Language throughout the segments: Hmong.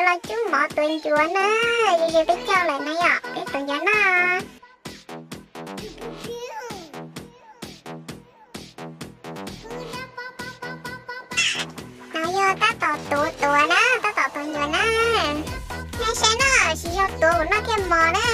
Cub mov tuav ncuav na, yog peb coj lawm na yom, peb tuav ncuav na. No yog tab tom tuav tuav na, tab tom tuav ncuav na. Nej saib na, tsis yog tuav ua noj thiaj mos na.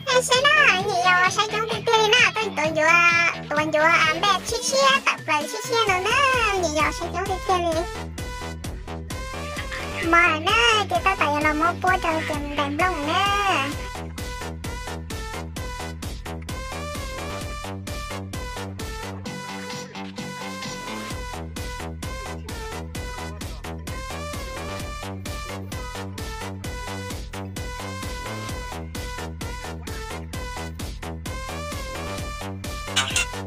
Nej saib na, nyuam yaus saib coob tiag tiag li na, tuaj tuav ncuav, tuav ncuav npaj tshiab tshiab tawm plaws tshiab tshiab no na, nyuam yaus saib coob tiag tiag li. Mos na, ces tab tom yuav los muab puab rau cov nplaim nplooj na.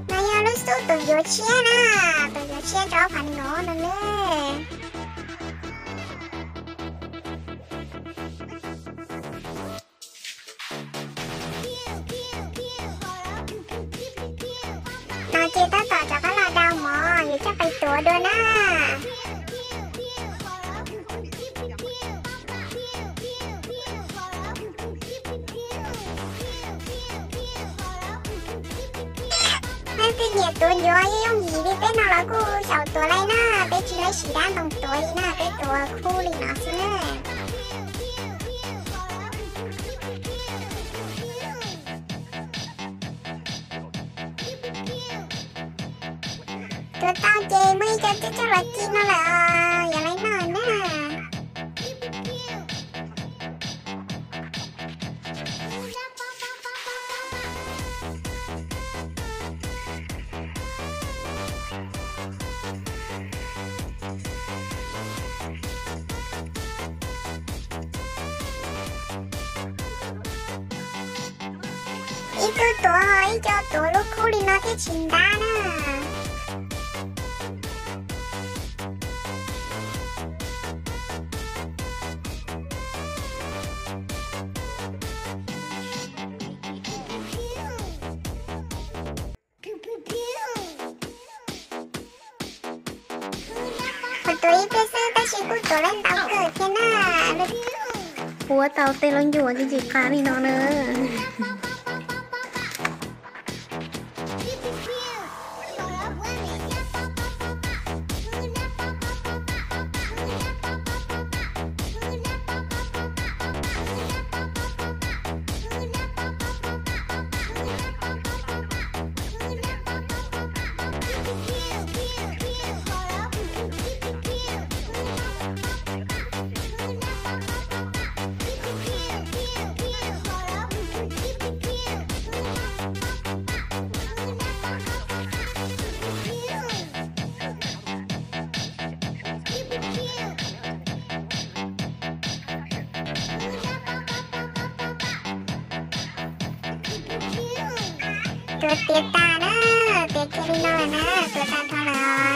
No yog lub xub tuav ncuav tshiab na, tuav ncuav tshiab rau ob phav nees nkaum no ne. No ces tab tom rov qab los daus mov yuav coj pais tuav dua na. Leej twg nyiam tuav ncuav yooj yooj yim li peb no los kuj xyaum tuav laij na, peb tsis laib siv dab ntoo tuav li na, peb tuav khub li no xwb na. Tuav tau ces muaj ib co coj coj los ci no lawm, yog laib noj na. Ib tug tuav, ib co tuav lub khub li no thiaj tsis ntab na. Kuv tuav ib pliag xwb tab sis kuj tuav lawm ntau kawg thiab na. Puab tau tej lub ncuav ces tsis qab li no na. Tuav tiav tas na, tiav kiag li no lawm na, tuav tas nrho lawm.